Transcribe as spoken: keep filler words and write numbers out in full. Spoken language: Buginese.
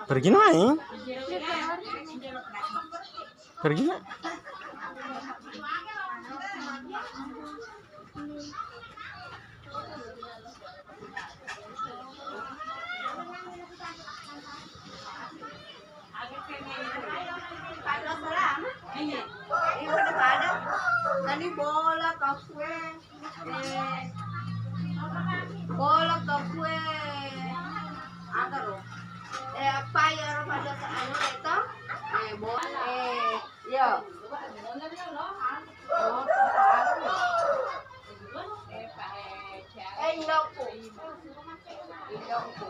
Pergi naik. Pergi nak. Tadi bola, kakue. Eh, bola, kakue. Agaro. Eh, apa ya, pada anu itu? Eh, bola. Eh, iya. Eh, indokku. Indokku.